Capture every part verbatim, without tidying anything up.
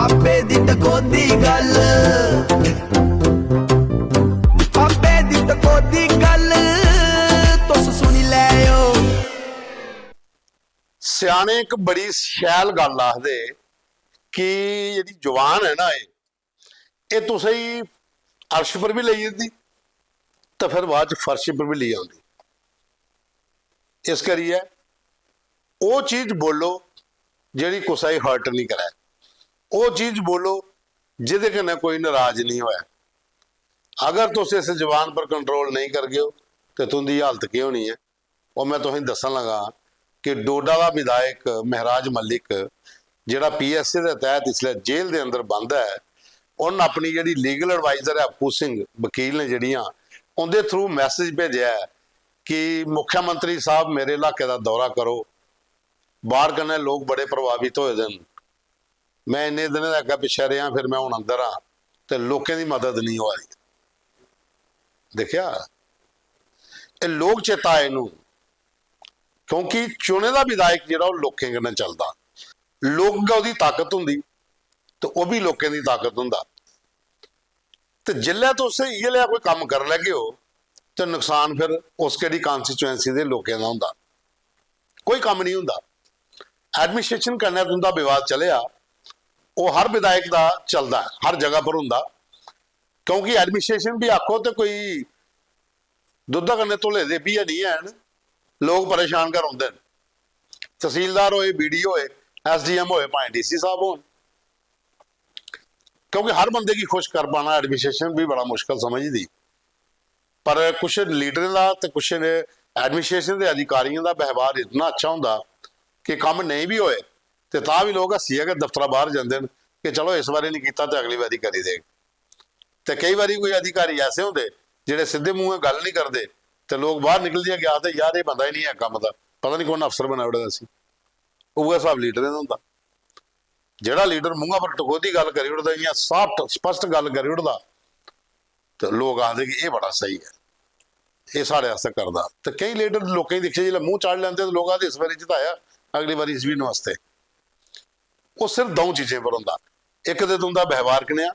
आपे दी टकोदी गल्ल, आपे दी टकोदी गल्ल, तुस सुनी लैओ। स्याने इक बड़ी शैल गल्ल आखदे कि जेह्ड़ी जुबान ऐ ना, एह् एह् तुसेंगी अर्श पर बी लेई जंदी ते फिर बाद च फर्श पर बी लेई आंदी। इस करियै ओह् चीज बोलो जेह्ड़ी कुसै गी हर्ट निं करै, ओह् चीज बोलो जेह्दे कन्नै कोई नराज निं होऐ। अगर तुस इस जबान पर कंट्रोल नेईं करगे ओ ते तुं'दी हालत केह् होनी ऐ? ओह् में तुसेंगी दस्सन लगा कि डोडा दा विधायक महराज मलिक, जेह्ड़ा पीएसए दे तैह्त इसलै जेल दे अंदर बंद ऐ, उन्न अपनी जेह्ड़ी लीगल एडवाइजर ऐ अप्पू सिंह, वकील ने जेह्ड़ियां, उं'दे थ्रू मैसेज भेजेआ ऐ कि मुख्यमंत्री साहब, मेरे इलाके दा दौरा करो, बाढ़ कन्नै लोक बड़े प्रभावित होए दे न। में इन्ने दिनें दा अग्गें पिच्छें रेहा, फिर में हून अंदर आं ते लोकें दी मदद नेईं होआ दी। दिक्खेआ, एह् लोक चेता आए नू, क्योंकि चुने दा विधायक जेह्ड़ा ओह् लोकें कन्नै चलदा, लोक गै ओह्दी ताकत होंदी ते ओह् बी लोकें दी ताकत होंदा। ते जिसलै तुस इ'यै लेहा कोई कम्म करी लैगे ओ ते नुकसान फिर उस केह्ड़ी कॉन्स्टिट्यूएंसी दे लोकें दा होंदा, कोई कम्म नहीं होंदा। एडमिनिस्ट्रेशन कन्नै तुं'दा विवाद चलेआ, ओह् हर विधायक दा चलदा ऐ, हर जगह पर होंदा, क्योंकि एडमिनिस्ट्रेशन बी आखो ते कोई दुद्धा कन्नै धुले दे बी है नहीं हैन, लोक परेशान गै रौंह्दे न। तहसीलदार होए, बीडीओ होए, एसडीएम होए, भाएं डीसी साहब होन, क्योंकि हर बंदे गी खुश कर पाना एडमिनिस्ट्रेशन भी बड़ा मुश्किल समझदी। पर कुछ लीडरें दा ते कुछ एडमिनिस्ट्रेशन दे अधिकारियों दा व्यवहार इतना अच्छा होंदा कि कम्म नेईं बी होए ते तां बी लोक हस्सियै गै दफ्तरा बाहर जंदे न कि चलो इस बारी नहीं कीता ते अगली बारी करी देग। ते केई बारी कोई अधिकारी ऐसे होंदे जेह्ड़े सिद्धे मूंहें गल्ल नहीं करदे ते लोक बाहर निकलदे गै आखदे, "यार, एह् बंदा ही नहीं है कम्म दा, पता नहीं कौन अफसर बनाई ओड़े दा इसी।" उ'ऐ स्हाब लीडरें दा होंदा। जेह्ड़ा लीडर मूंहा पर टकोह्दी गल्ल करी ओड़दा, इ'यां साफ स्पष्ट गल्ल करी ओड़दा, ते लोक आखदे कि एह् बड़ा स्हेई ऐ, एह् साढ़े आस्तै करदा। ते केईं लीडर लोकें गी दिक्खियै जिसलै मूंह चाढ़ी लैंदे ते लोक आखदे, "इस बारी जिताया, अगली बारी इस बी नमस्ते।" ओह् सिर्फ द'ऊं चीजें पर होंदा, इक ते तुं'दा व्यवहार कनेहा,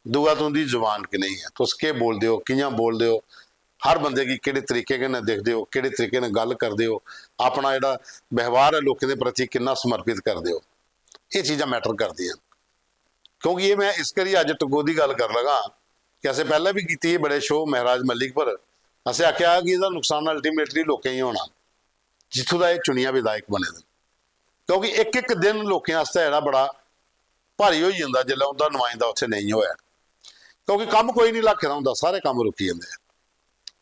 दूआ तुं'दी जुबान कनेही ऐ, तुस केह् बोलदे ओ, कि'यां बोलदे ओ, हर बंदे गी केह्ड़े तरीके कन्नै दिखदे ओ, केह्ड़े तरीके कन्नै गल्ल करदे ओ, अपना जेह्ड़ा व्यवहार ऐ लोकें दे प्रति किन्ना समर्पित करदे ओ, एह् चीजां मैटर करदियां न। क्योंकि एह् में इस करियै अज्ज टकोह्दी गल्ल कर लगा कि असें पैह्लें बी कीती एह् बड़े शो महाराज मलिक पर, असें आखेआ कि एह्दा नुकसान अल्टीमेटली लोकें गी होना जित्थूं दा एह् चुनियै विधायक बने दे न। क्योंकि इक इक दिन लोकें आस्तै जेह्ड़ा बड़ा भारी होई जंदा जिसलै उं'दा नुमाइंदा उत्थै नेईं होऐ, क्योंकि कम्म कोई निं लाखे दा होंदा, सारे कम्म रुकी जंदे।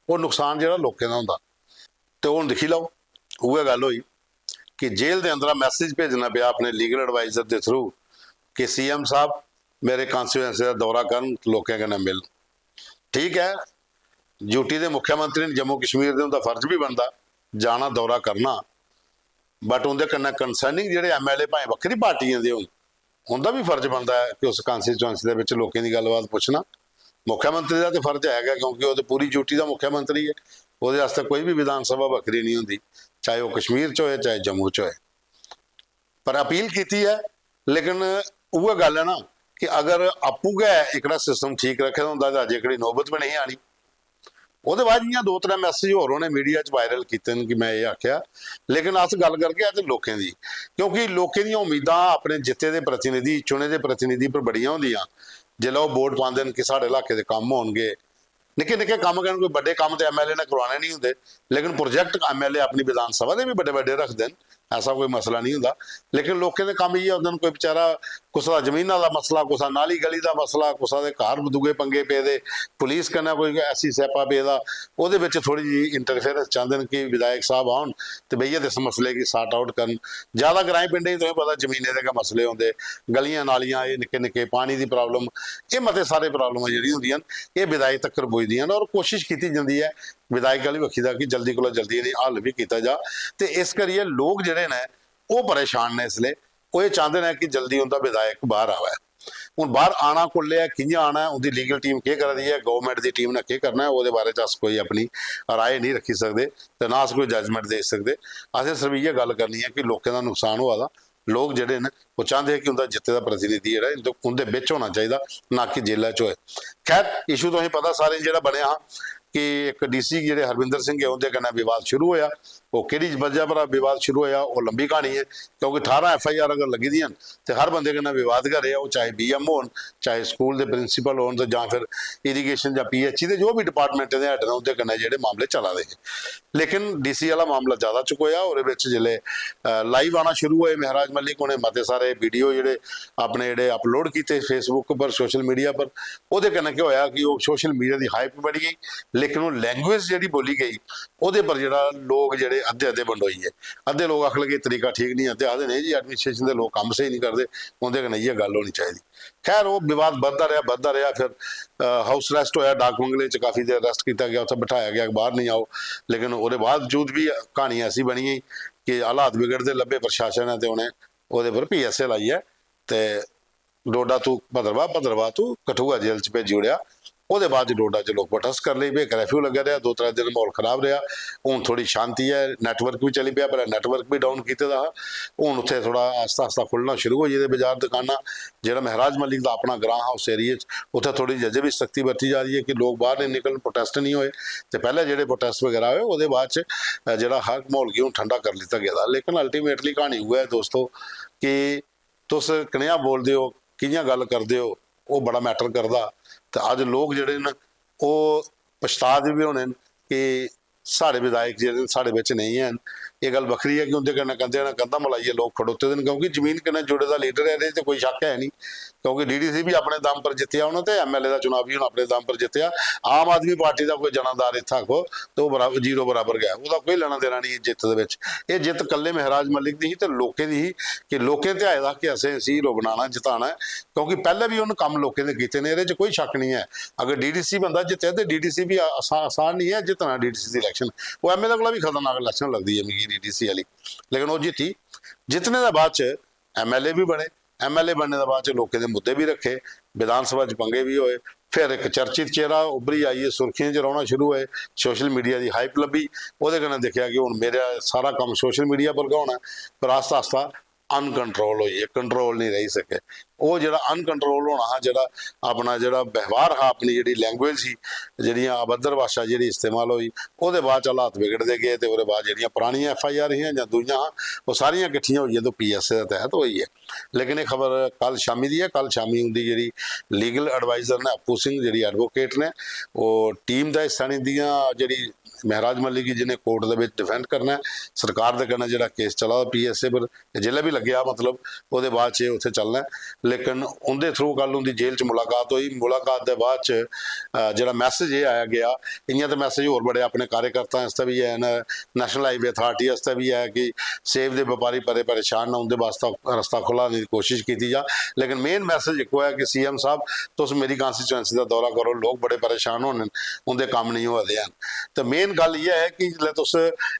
ओह् नुकसान जेह्ड़ा लोकें दा होंदा। ते हून दिक्खी लैओ, उ'ऐ गल्ल होई कि जेल दे अंदरा मैसेज भेजना पेआ अपने लीगल एडवाइजर दे थ्रू कि सीएम साहब, मेरे कॉन्स्टिट्यूएंसी दा दौरा करन, लोकें कन्नै मिलन। ठीक ऐ, यूटी दे मुख्यमंत्री न जम्मू कश्मीर दे, उं'दा फर्ज बी बनदा जाना, दौरा करना, बट उं'दे कन्नै कंसर्निंग जेह्ड़े एमएलए भाएं बक्खरी पार्टियें दे होन, उं'दा बी फर्ज बनदा ऐ कि उस कॉन्स्टिट्यूएंसी दे बिच लोकें दी गल्लबात पुच्छना। मुख्यमंत्री दा ते फर्ज है गै, क्योंकि ओह् ते पूरी यूटी दा मुख्यमंत्री ऐ, ओह्दे आस्तै कोई बी विधान सभा बक्खरी निं होंदी, चाहे ओह् कश्मीर च होए चाहे जम्मू च होए। पर अपील कीती ऐ, लेकिन उ'ऐ गल्ल ऐ ना कि अगर आपूं गै एह्कड़ा सिस्टम ठीक रक्खे दा होंदा ते अज्ज एह्कड़ी नौबत बी नेईं आनी। ओह्दे बाद इ'यां दो त्रै मैसेज होर उ'नें मीडिया च वायरल कीते न कि में एह् आखेआ, लेकिन अस गल्ल करगे अज्ज लोकें दी, क्योंकि लोकें दियां उम्मीदां अपने जित्ते दे प्रतिनिधि, चुने दे प्रतिनिधि पर बड़ियां होंदियां। जिसलै ओह् वोट पांदे न कि साढ़े इलाके दे कम्म होनगे, निक्के निक्के कम्म गै न, कोई बड्डे कम्म ते एमएलए ने करवाने निं होंदे, लेकिन प्रोजेक्ट एमएलए अपनी विधान सभा दे बी बड्डे बड्डे रखदे न, ऐसा कोई मसला निं होंदा। लेकिन लोकें दे कम्म इ'यै होंदे न, कोई बेचारा कुसै दा जमीना दा मसला, कुसै नाली गली दा मसला, कुसै दे घर दूए पंगे पेदे, पुलिस कन्नै कोई ऐसी स्यापा पेदा, ओह्दे बिच थोह्ड़ी जेही इंटरफेरेंस चांह्दे न कि विधायक साहब औन ते बेहियै ते इस मसले गी सार्ट आउट करन। ज्यादा ग्राएं पिंडें च तुसें पता जमीनें दे गै मसले होंदे, गलियां नालियां, एह् निक्के निक्के पानी दी प्रॉब्लम, एह् मते सारे प्रॉब्लमां जेह्ड़ियां होंदियां न, एह् विधायक तक्कर पुजदियां न और कोशिश कीती जंदी ऐ विधायक आह्ली बक्खी दा कि जल्दी कोला जल्दी इ'नेंगी हल बी कीता जा। ते इस करियै लोक जेह्ड़े न ओह् परेशान न इसलै, ओह् एह् चांह्दे न कि जल्दी उं'दा विधायक बाह्र आवै। हून बाह्र आना कुल्लै ऐ, कि'यां आना ऐ, उं'दी लीगल टीम केह् करा दी ऐ, गौरमैंट दी टीम ने केह् करना ऐ, ओह्दे बारे च अस कोई अपनी राय नेईं रक्खी सकदे ते ना अस कोई जजमेंट देई सकदे। असें सिर्फ इ'यै गल्ल करनी ऐ कि लोकें दा नुकसान होआ दा, लोक जेह्ड़े न, ओह् चांह्दे हे कि उं'दा जित्ते दा प्रतिनिधि जेह्ड़ा ऐ, उं'दे, उं'दे बिच होना चाहिदा, ना कि जेलै च होए। खैर, इशू तुसें पता सारें गी जेह्ड़ा बनेआ हा कि इक डीसी जेह्ड़े हरविंदर सिंह ऐ, उं'दे कन्नै विवाद शुरू होएआ। ओह् केह्ड़ी बजह पर विवाद शुरू होएआ, ओह् लंबी क्हानी ऐ, क्योंकि ठारां एफ आई आर अगर लग्गी दियां न ते हर बंदे कन्नै विवाद गै रेहा, ओह् चाहे बी एम होन, चाहे स्कूल दे प्रिंसीपल होन, ते जां फिर इरीगेशन जां पी एच ई दे जो बी डिपार्टमेंटें दे हैड न, उं'दे कन्नै जेह्ड़े मामले चला दे हे। लेकिन डीसी आह्ला मामला ज़्यादा चकोआ। ओह्दे बिच जिसलै, अ, लाइव आना शुरू होए महाराज मलिक, उ'नें मते सारे वीडियो जेह्ड़े अपने जेह्ड़े अपलोड कीते फेसबुक पर, सोशल मीडिया पर, ओह्दे कन्नै केह् होएआ कि ओह् सोशल मीडिया दी हाइप बढ़ी गेई, लेकिन ओह् लैंग्वेज जेह्ड़ी बोली गेई, ओह्दे पर जेह्ड़ा लोक जेह्ड़े अद्धे अद्धे बंडोई गे। अद्धे लोक आखन लगे, "एह् तरीका ठीक निं ऐ", अद्धे आखदे, "नेईं जी, एडमिनिस्ट्रेशन दे लोक कम्म स्हेई निं करदे, उं'दे कन्नै इ'यै गल्ल होनी चाहिदी।" खैर, ओह् विवाद बधदा रेहा, बधदा रेहा। फिर, अ, हाउस अरेस्ट होएआ, डाक बंगले च काफी देर अरेस्ट कीता गेआ, उत्थै बठाया गेआ कि बाहर निं आओ। लेकिन ओह्दे बावजूद बी क्हानी ऐसी बनी गेई कि हालात बिगड़दे लब्भे प्रशासन ने, ते उ'नें ओह्दे पर पी एस ए लाइयै ते डोडा तू भद्रवाह, भद्रवाह तू कठुआ जेल च भेजी ओड़ेआ। ओह्दे बाद च डोडा च लोक प्रोटेस्ट करन लगी पे, कर्फ्यू लग्गेआ रेहा, दो त्रै दिन म्हौल खराब रेहा। हून थोह्ड़ी शांति ऐ, नैटवर्क बी चली पेआ, पैह्लें नैटवर्क बी डाउन कीते दा हा, हून उत्थै थोह्ड़ा आस्ता आस्ता खु'ल्लना शुरू होई गेदे बजार, दकानां। जेह्ड़ा महाराज मलिक दा अपना ग्रांऽ हा उस एरिया च, उत्थै थोह्ड़ी अजें बी सख्ती बरती जा दी ऐ कि लोक बाह्र निं निकलन, प्रोटेस्ट निं होए। ते पैह्लें जेह्ड़े प्रोटेस्ट बगैरा होए, ओह्दे बाद च, अ, जेह्ड़ा हा म्हौल गी हून ठंडा करी लैता गेदा। लेकिन अल्टीमेटली क्हानी उ'ऐ ऐ दोस्तो, कि तुस कनेहा बोलदे ओ, कि'यां गल्ल करदे ओ, ओह् बड़ा मैटर करदा। ते अज्ज लोक जेह्ड़े न, ओह् पछता दे बी होने न कि साढ़े विधायक जेह्ड़े न, साढ़े बिच नेईं हैन। एह् गल्ल बक्खरी ऐ कि उं'दे कन्नै कंधे कन्नै कंधा मलाइयै लोक खड़ोते दे न, क्योंकि जमीन कन्नै जुड़े दा लीडर ऐ, एह्दे च ते कोई शक्क है निं। क्योंकि डी डी सी बी अपने दम पर जित्तेआ उ'नें, ते एम एल ए दा चुनाव बी उ'नें अपने दम पर जित्तेआ। आम आदमी पार्टी दा कोई जनाधार इत्थै आखो, ते ओह् बराबर, जीरो बराबर गै, ओह्दा कोई लैना देना निं जित्त दे बिच। एह् जित्त कल्ले महाराज मलिक दी ही ते लोकें दी ही, कि लोकें ध्याए दा कि असें इसी हीरो बनाना, जिताना ऐ, क्योंकि पैह्लें बी उन्न कम्म लोकें दे कीते न, एह्दे च कोई शक्क निं ऐ। अगर डी डी सी बंदा जित्तेआ ते डी डी सी बी आसा-, आसान निं ऐ जित्तना डी डी सी दी इलैक्शन। ओह् एम एल ए कोला बी खतरनाक इलैक्शन लगदी ऐ मिगी डी डी सी आह्ली, लेकिन ओह् जित्ती। जित्तने दे बाद च एम एल ए बी बने, एम एल ए बनने दे बाद च लोकें दे मुद्दे बी रक्खे, विधान सभा च पंगे बी होए। फिर इक चर्चित चेहरा उब्भरी आइयै सुर्खियें च रौह्ना शुरू होए, सोशल मीडिया दी हाइप लब्भी, ओह्दे कन्नै दिक्खेआ कि हून मेरा सारा कम्म सोशल मीडिया पर गै होना ऐ। पर आस्ता आस्ता अनकंट्रोल होई गे, कंट्रोल निं रेही सके। ओह् जेह्ड़ा अनकंट्रोल होना हा, जेह्ड़ा अपना जेह्ड़ा व्यवहार हा, अपनी जेह्ड़ी लैंग्वेज ही, जेह्ड़ियां अभद्र भाशा जेह्ड़ी इस्तेमाल होई, ओह्दे बाद च हालात बिगड़दे गे ते ओह्दे बाद जेह्ड़ियां परानियां एफ आई आर हियां जां दूइयां हां, ओह् सारियां किट्ठियां होइयै ते पी एस ए दे तैह्त होई गे। लेकिन एह् खबर कल शामी दी ऐ। कल शामी उं'दी जेह्ड़ी लीगल एडवाइजर ने, अप्पू सिंह जेह्ड़ी एडवोकेट ने, ओह् टीम दा हिस्सा निं दियां, जेह्ड़ी महाराज मलिक गी जि'नें कोर्ट दे बिच डिफेंड करना ऐ, सरकार दे कन्नै जेह्ड़ा केस चला दा पी एस ए पर, ते जिसलै बी लग्गेआ, मतलब, ओह्दे बाद च एह् उत्थै चलना ऐ। लेकिन उं'दे थ्रू कल उं'दी जेल च मुलाकात होई। मुलाकात दे बाद च, अ, जेह्ड़ा मैसेज एह् आया गेआ, इ'यां ते मैसेज होर बड़े अपने कार्यकर्ताएं आस्तै बी हैन, नैशनल हाईवे अथार्टी आस्तै बी ऐ कि सेब दे बपारी बड़े परेशान न, उं'दे बास्तै रस्ता खु'ल्लाने दी कोशश कीती जा। लेकिन मेन मैसेज इक्को ऐ कि सी एम साहब, तुस मेरी कॉन्स्टिट्यूएंसी दा दौरा करो, लोक बड़े परेशान होने न, उं'दे कम्म नेईं होआ दे हैन। ते मेन गल्ल इ'यै ऐ कि जिसलै तुस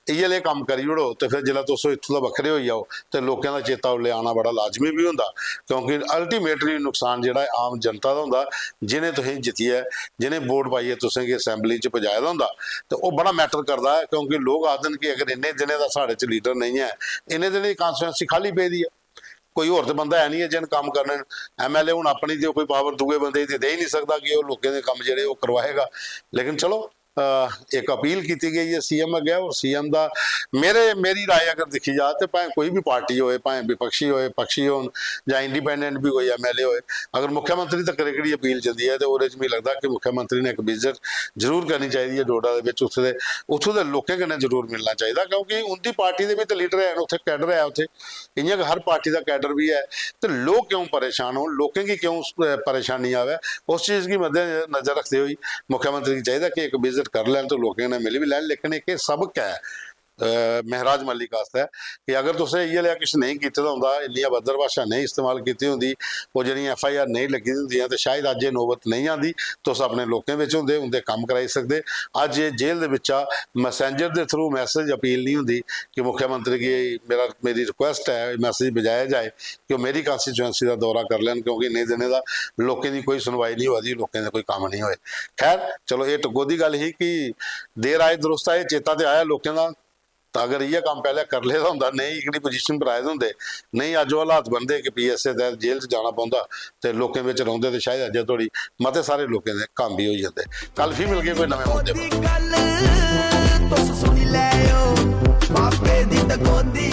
इ'यै लेह् कम्म करी ओड़ो ते फिर जिसलै तुस इत्थूं दा बक्खरे होई जाओ, ते लोकें दा चेता उसलै आना बड़ा लाजमी बी होंदा, क्योंकि अल्टीमेटली नुकसान जेह्ड़ा ऐ आम जनता दा होंदा, जि'नें तुसेंगी जित्तियै, जि'नें वोट पाइयै तुसेंगी असैंबली च पजाए दा होंदा, ते ओह् बड़ा मैटर करदा ऐ, क्योंकि लोक आखदे न कि अगर इन्ने दिनें दा साढ़े च लीडर नेईं ऐ, इन्ने दिनें दी कॉन्स्टिट्यूएंसी खाल्ली पेदी ऐ, कोई होर ते बंदा है निं ऐ जिन्न कम्म करने न। एम एल ए हून अपनी ते कोई पावर दूए बंदे गी ते देई निं सकदा कि ओह् लोकें दे कम्म जेह्ड़े ओह् करवाएगा। लेकिन चलो, अ, इक अपील कीती गेई ऐ सी एम अग्गें, और सी एम दा, मेरे, मेरी राय अगर दिक्खी जा ते भाएं कोई बी पार्टी होए, भाएं विपक्षी होए, पक्षी होन जां इंडिपेंडेंट बी कोई एम एल ए होए, अगर मुख्यमंत्री तक्कर एह्कड़ी अपील जंदी ऐ ते ओह्दे च मिगी लगदा कि मुख्यमंत्री ने इक विजिट जरूर करनी चाहिदी ऐ डोडा दे बिच, उत्थूं दे, उत्थूं दे लोकें कन्नै जरूर मिलना चाहिदा, क्योंकि उं'दी पार्टी दे बी ते लीडर हैन उत्थै, कैडर ऐ उत्थै, इ'यां गै हर पार्टी दा कैडर बी ऐ। ते लोक क्यों परेशान होन, लोकें गी क्यों उस, अ, परेशानी आवै, उस चीज गी मद्देनजर रखदे होई मुख्यमंत्री गी चाहिदा कि इक विजिट करी लैन ते लोकें कन्नै मिली बी लैन। लेकिन इक एह् सबक ऐ, अ, महाराज मलिक आस्तै कि अगर तुसें इ'यै लेआ किश नेईं कीते दा होंदा, इन्नियां अभद्र भाशा नेईं इस्तेमाल कीती होंदी, ओह् जेह्ड़ियां एफ आई आर नेईं लग्गी दियां होंदियां, ते शायद अज्ज एह् नौबत नेईं आंदी, तुस अपने लोकें बिच होंदे, उं'दे कम्म कराई सकदे। अज्ज एह् जेल दे बिच्चा मैसेंजर दे थ्रू मैसेज अपील निं होंदी कि मुख्यमंत्री गी मेरा, मेरी रिक्वेस्ट ऐ, मैसेज पजाया जाए कि ओह् मेरी कॉन्स्टिट्यूएंसी दा दौरा करी लैन, क्योंकि इन्ने दिनें दा लोकें दी कोई सुनवाई निं होआ दी, लोकें दे कोई कम्म निं होए। खैर, चलो, एह् टकोह्दी गल्ल ही कि देर आए दुरुस्त आए, चेता ते आया लोकें दा। तां अगर इ'यै कम्म पैह्लें करी लेदा होंदा, नेईं एह्कड़ी पोजीशन पर आए दे होंदे, नेईं अज्ज ओह् हालात बनदे कि पीएसए तैह्त जेल च जाना पौंदा ते लोकें बिच रौंह्दे, ते शायद अज्जै धोड़ी मते सारे लोकें दे कम्म बी होई जंदे। कल फ्ही मिलगे कोई नमें मुद्दे पर। गल्ल तुस सुनी लैओ, बाबे दी टकोदी